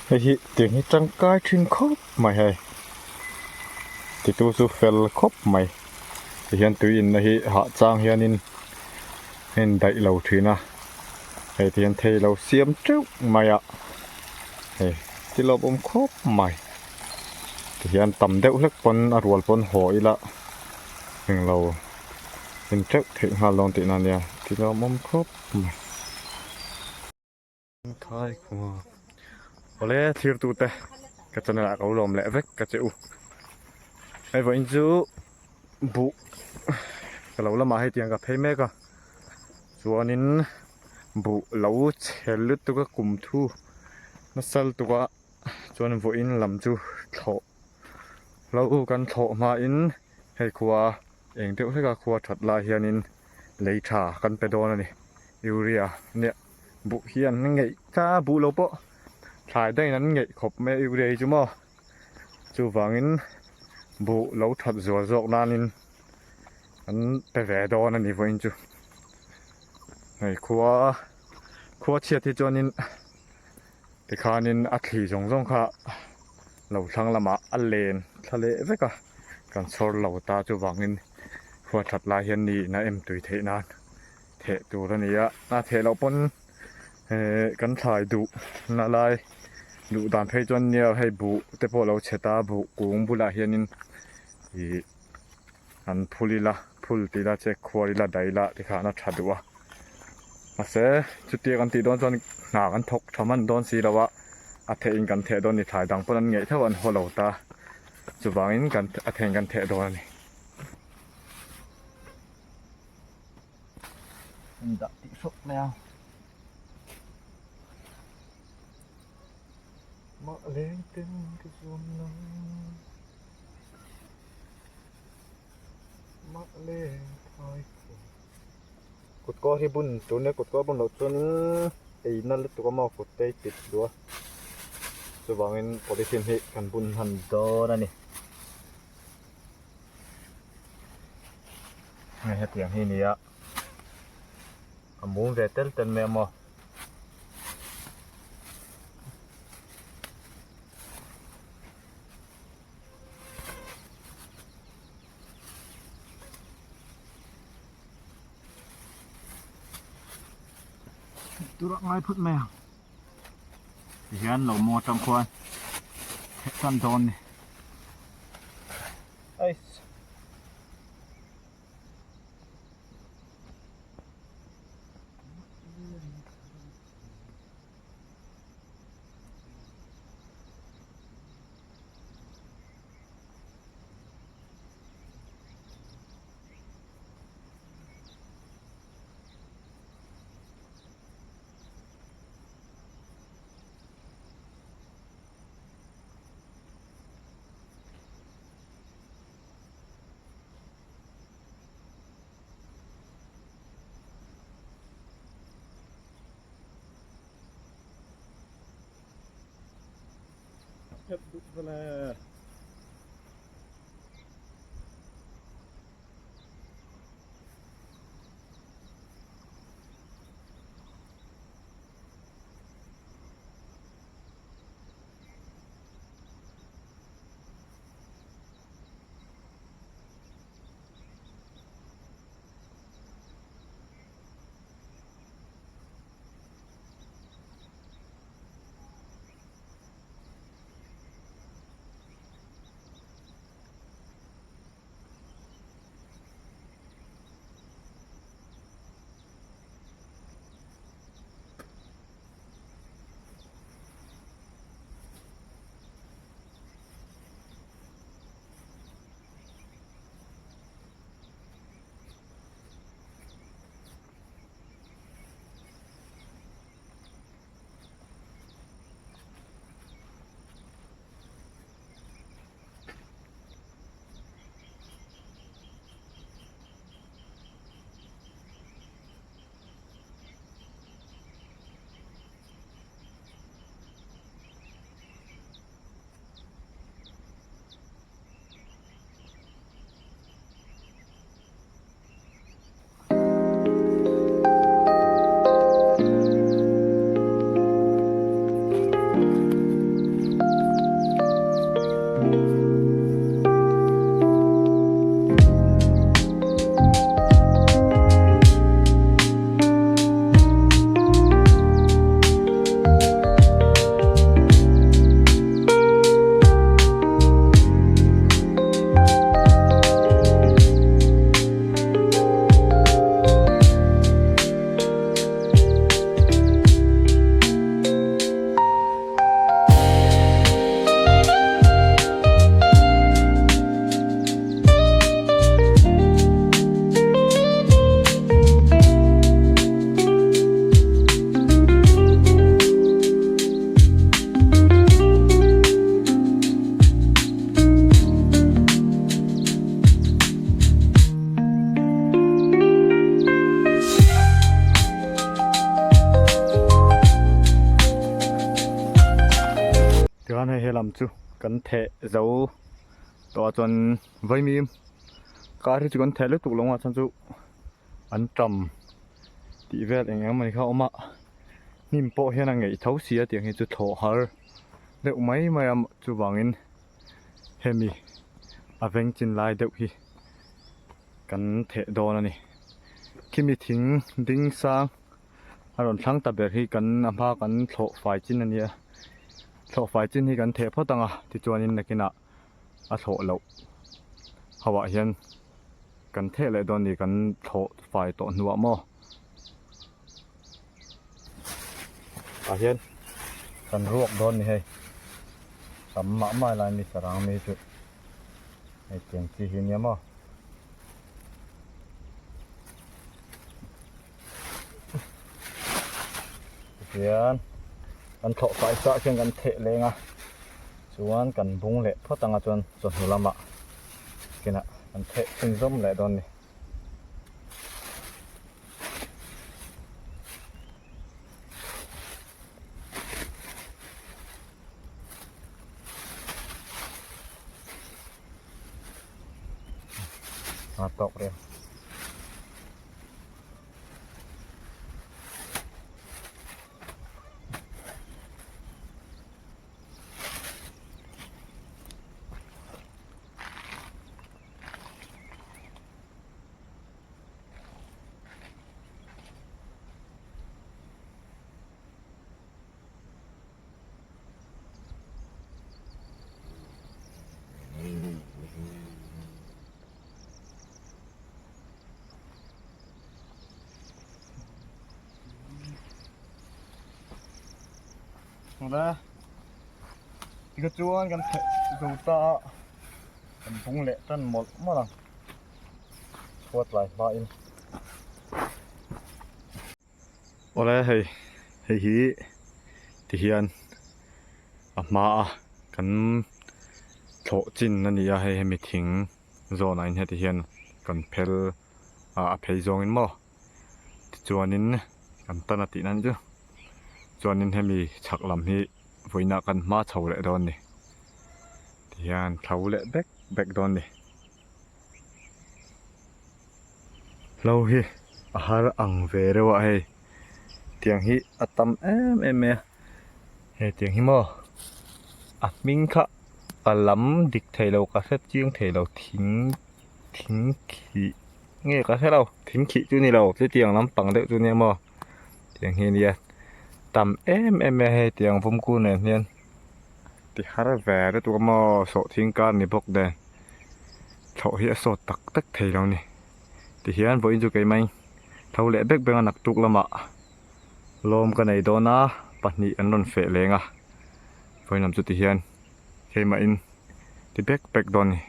Hei hi tiang hi tangkai thin khawp mai hei titu chu fel khawp mai tihian tui inna hi hah chang hianin a indaih lo thin a hei tihian thei lo siam teuh mai a hei ti lawmawm khawp mai tihian tam deuh hlek pawn a rual pawn haw ila englo in teuh theih nghal dawn tihna ania ti lawmawm khawp mai. Thai khua awle thlir tu te ka channel ah ka lo lawm leh vek ka che u hei vawiin chu buh ka lo lamah hei tiang ka phei mek a chuanin buh lo chhe lutuk a kum thu nasa lutuk a chuan vawiin lam chu thlawh lo kan thlawh hmain hei khua eng deuh hlek a khua that lai hianin lei tha kan pe dawn a ni urea nia. Buh hi an ngeih ta a, buh lo pawh thlai daihin an ngeih khawp mai a urea hi chu maw. Chuvangin buh lo that zual zawk nanin an pe ve dawn a ni vawiin chu. Hei khua khua chhiat hi chuanin tikhanin a thli zawng zawng kha lo thlang lamah a len thla leh vek a, kan chhawr lo ta chuvangin khua that lai hian ni in a em tui theih nan. Theh tur a ni a, a theh loh pawn eh kan thlai duh na lai duh dan phei chuan nia hei buh te pawh a lo chhe ta buh kung bulah hianin ih an phul ila phul tih ila che khuar ila daih ila tikhan a tha duh a mahse chutia kan tih dawn chuan hna kan thawk tha hman dawn si lo a a theh in kan theh dawn a ni thlai dang pawn an ngeih theuh an haw lo ta chuvangin kan a theh in kan theh dawn a ni. An dah tih hrawk mai a. Mah leng ten ka zuam nang. Mah leng thai khu. Kut kawr hi bun tur nia kut kawr bun loh chuan ei na lutuk a maw kut te hi pit duh a. Chuvangin polythene hi kan bun hman dawn a ni. Hei hetiang hi nia a mum ve tel tel mai a maw. Tur a ngai phut mai ang tihian lo maw atang khuan theh tan dawn ni. Ice. lam chu kan theh zo tawh a chuan vaimim kar hi chu kan theh lutuk lo a chhan chu an tam tih vel eng eng mai kha a awm a hnim pawh hian a ngeih tho si a tiang hi chu thlawh har deuh mai mai a chuvangin hemi a veng chin lai deuh hi kan theh dawn a ni khimi thing ding sang a rawn thlang ta ber hi kan a hma kan thlawh fai chin a nia thlawh fai chin hi kan theh phawt ang a tichuanin nakinah a thlawh loh ho ah hian kan theh leh dawn a ni kan thlawh fai tawh hnuah maw tah hian kan ruak dawn a ni hei tam mah mah lai mi sarang mi chu hei tiang chi hi nia maw. Tihian kan thlawh fai sa khian kan theh leng a chuan kan bung leh phawt anga chuan chawhnu lamah kinah kan theh chhun zawm leh dawn a ni. A tawk reng. Awle tikha chuan kan theh zo ta a kan bung leh tan mawlh mawlh ang chhuat lai hma in. Awle hei hei hi ti hian a hma a kan thlawh chin a ni a hei hemi thing zawnah hian heti hian kan phel a a phei zawngin maw tichuanin kan tan a tihna anih chu chuanin hemi chhak lam hi vawiinah kan hma chho leh dawn a ni tihian thlo leh bek bek dawn a ni. Hlo hi a har ang ve reuh a hei tiang hi a tam em em mai a he tiang hi maw a hming kha ka lam dik thei lo ka hre chiang thei lo thing thing khih nge ka hre lo thing khih chu ni lo chutiang lampang deuh chu nia maw tiang hi ania tam em em mai a hei tiang vawm kur nen hian ti har ve lutuk a maw sawhthing kar ni bawk nen. Thlawh hi a sawt tak tak thei lo ni. Tihian vawiin chu keimah in tho leh bek beng a naktuk lamah lawm ka nei dawn a, pahnih an rawn feh leng a, vawiin lam chu tihian keimah in ti bek bek dawn ni.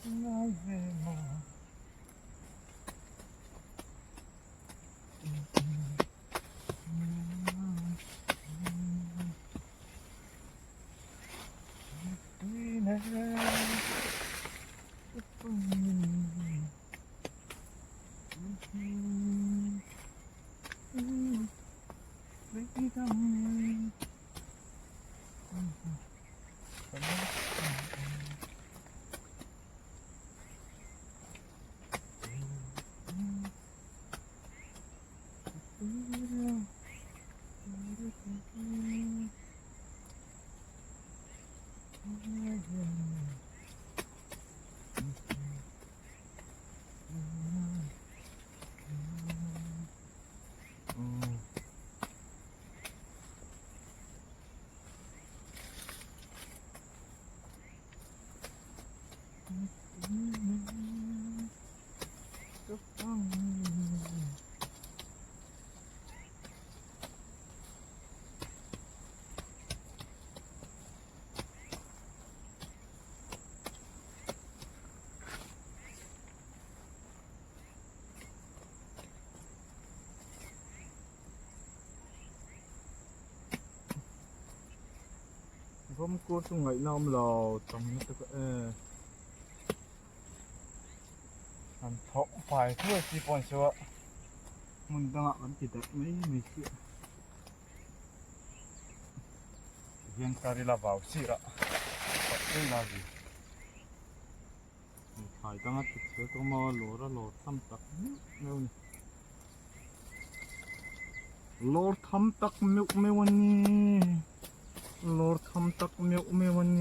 Ngai ve maw Fawmkur chu ngaihna awm lo tam lutuk e. Kan thawk fai thuai chi pawh an sawi a, hmun dangah kan ti darh mai mai chiah. Tihian kar ila vau sirah tak ei la zui. Thlai danga ti chhiar tawh maw lawr a lawr tham tak meuh meuh a ni. Lawr tham tak meuh meuh a ni. Lawr tham tak meuh meuh a ni.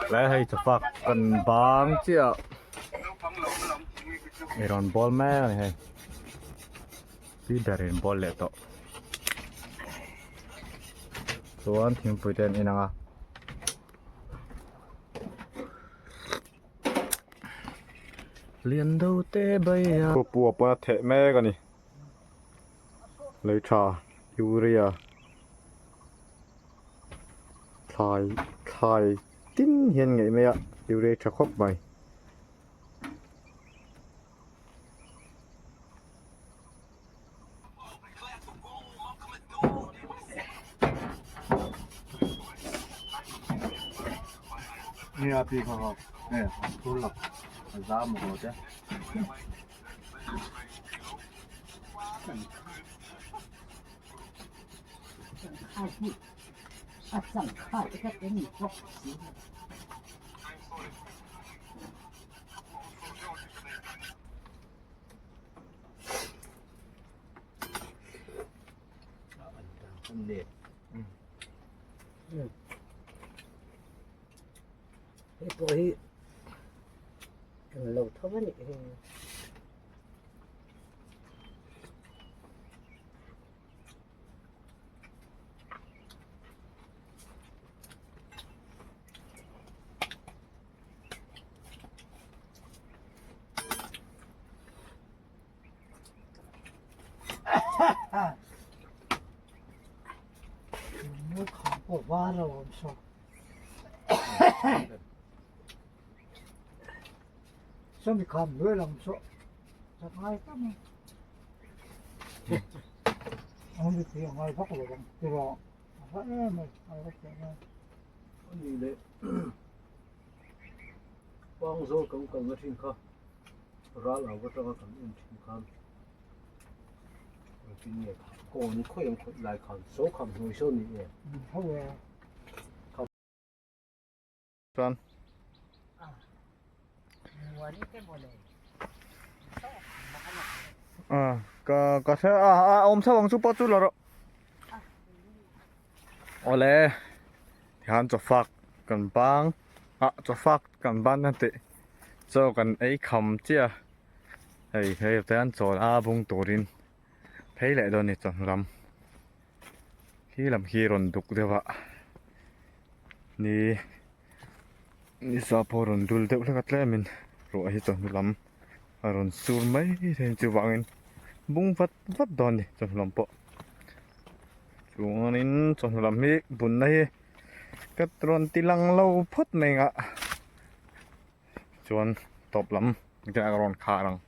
Tlai hei chawfak kan bang chiah i rawn bawl mek a ni hei pi ber in bawl leh tawh chuan thingpui te an in ang a. Lian do te bai a. Khawpua pawn a theh mek a ni. Lei tha urea thlai thlai tin hian ngeih mai a urea tha khawp mai. Hei pawh hi englo tho a nih hi. Pangzawl kan kalna thin kha ral au atanga kan en thin khan engtin nge kawn khawi ang khawih lai khan saw kham hnuai saw ni em chuan a ka ka hre a a awm chho ang chu pawh chu la rawh awle tihian chawfak kan bang ah chawfak kan ban a tih chaw kan ei kham chiah a hei hei te an chawl a bung turin phei leh dawn a ni chawhnu lam khi lam khi rawn duk deuh a ni ni sa pawh rawn dul deuh hlek a tlemin ruah hi chawhnu lam a rawn sur mai thei a chuvangin bung vat vat dawn a ni chawhnu lam pawh chuanin chawhnu lam hi bunna hi ka rawn ti lang lo phawt mai ang a chuan tawp lam te a rawn khar ang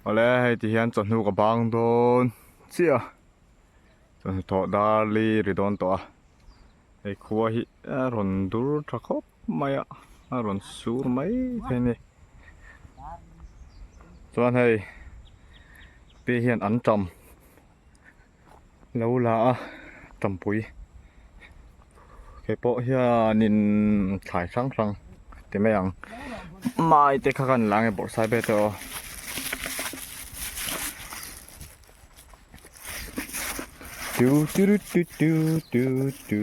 awle hei ti hian chawhnu ka bang dawn chiah a. Chuan hnathawh dar li ri dawn tawh a hei khua hi a rawn dur tha khawp mai a a rawn sur mai thei a ni chuan hei pi hian an tam lo la a tampui kei pawh hianin thlai hrang hrang ti mai ang mai te kha kan la ange bawrhsai vel te aw. Tu tu tu tu tu tu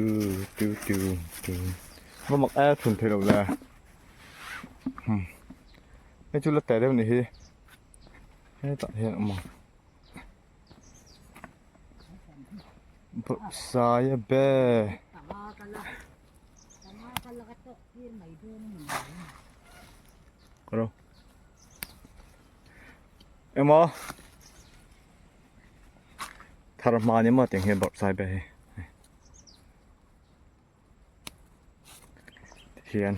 tu tu tu va mak e thun thei lo le hei chu la teh deuh ni hi hetah hian a awm ang bawrhsai a be Emaw thar hma ni maw tiang hian bawrhsai ber hi tihian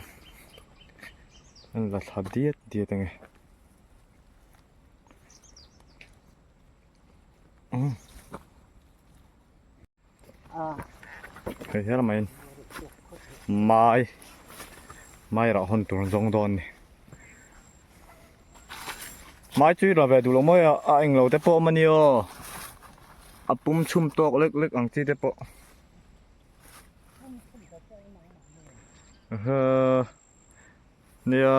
an la thla diat diat ange hei hian mai mai mai rah hawn tur zawng dawn ni mai chu i rah ve duh lo mawi a a englo te pawh awm a ni aw a pum chhum tawk lek lek ang chi te pawh nia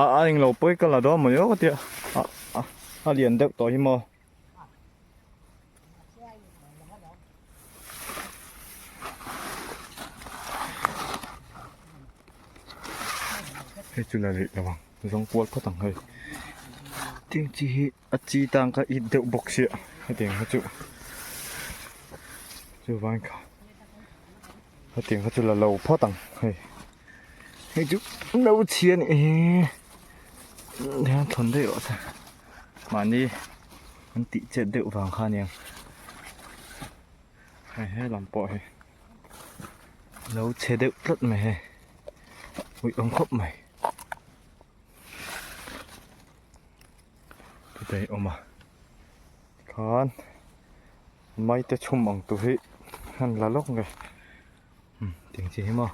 a a englo pawi ka la dawn maw ni aw ka tia a a lian deuh tawh hi maw. Hei chu la rih lo ang zawng kual phawt ang hei tin chi hi a chi tang kha it deuh bawk sia hetiang kha chu chuvang kha hetiang kha chu la lo phawt ang hei hei chu no chhia a nih hi hian thawn daih rawh se. Mahni an tih chet deuh vang kha aniang hei he lam pawh hi lo chhe deuh tlat mai hei ui awm khawp mai chutah hi awm a tikhan mai te chhum ang tur hi an la lawk nge tiang chi hi maw.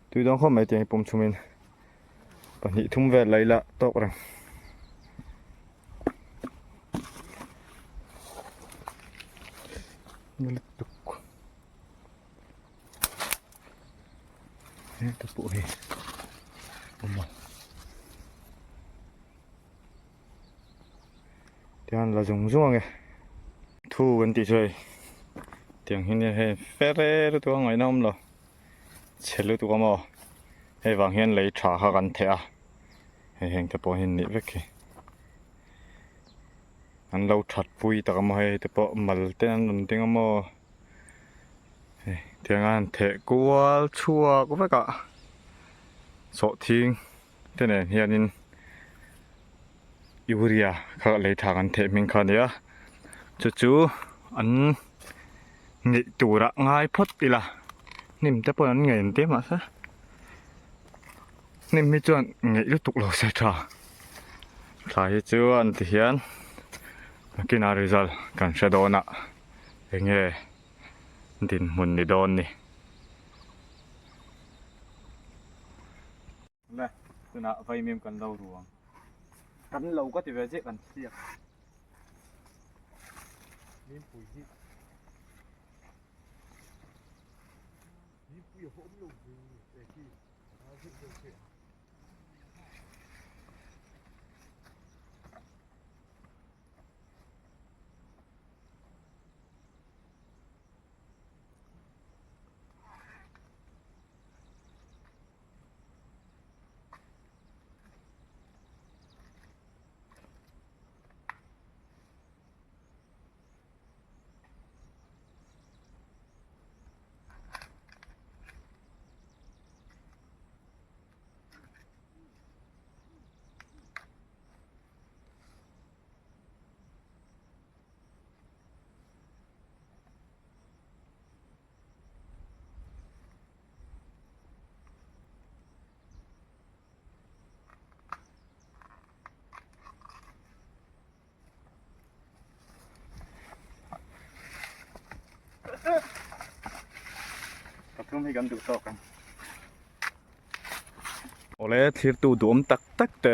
Tui dawn khawp mai tiang hi pum chhumin pahnih thum vel la ila tawk reng. Lutuk. Heta pawh hi awm a. Tiang la zung zung ange. Thu kan tih chu hei tiang hi nia hei fere lutuk a ngaihna awm lo chhe lutuk a maw hei vang hian lei tha kha kan theh a hei heng te pawh hi an nih vek hi an lo that pui tak a maw hei te pawh mal te an rawn ding a maw hei tiang a an theh kual chhuak vek a sawhthing te nen hianin urea kha lei tha kan theh hming kha a ni a chu chu an ngeih turah ngai phawt ila hnim te pawh an ngei an ti mahse hnim hi chuan ngeih lutuk lo se tha thlai hi chu an ti hian nakinah result kan hre dawn a enge dinhmun ni dawn ni. Le, tunah vaimim kan lo ru ang. Kan lo ka ti ve chiah kan thliak. Mimpui hi. Mimpui a awm lo ve e khi. A zir deuh che. Pathum hi kan duh tawk ang. Awle thirtu duhawm tak tak te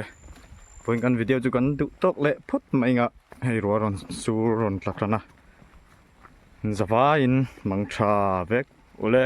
vawiin kan video chu kan duh tawk leh phawt mai nga hei ruah rawn sur rawn tla tan a zavaiin mang tha vek awle.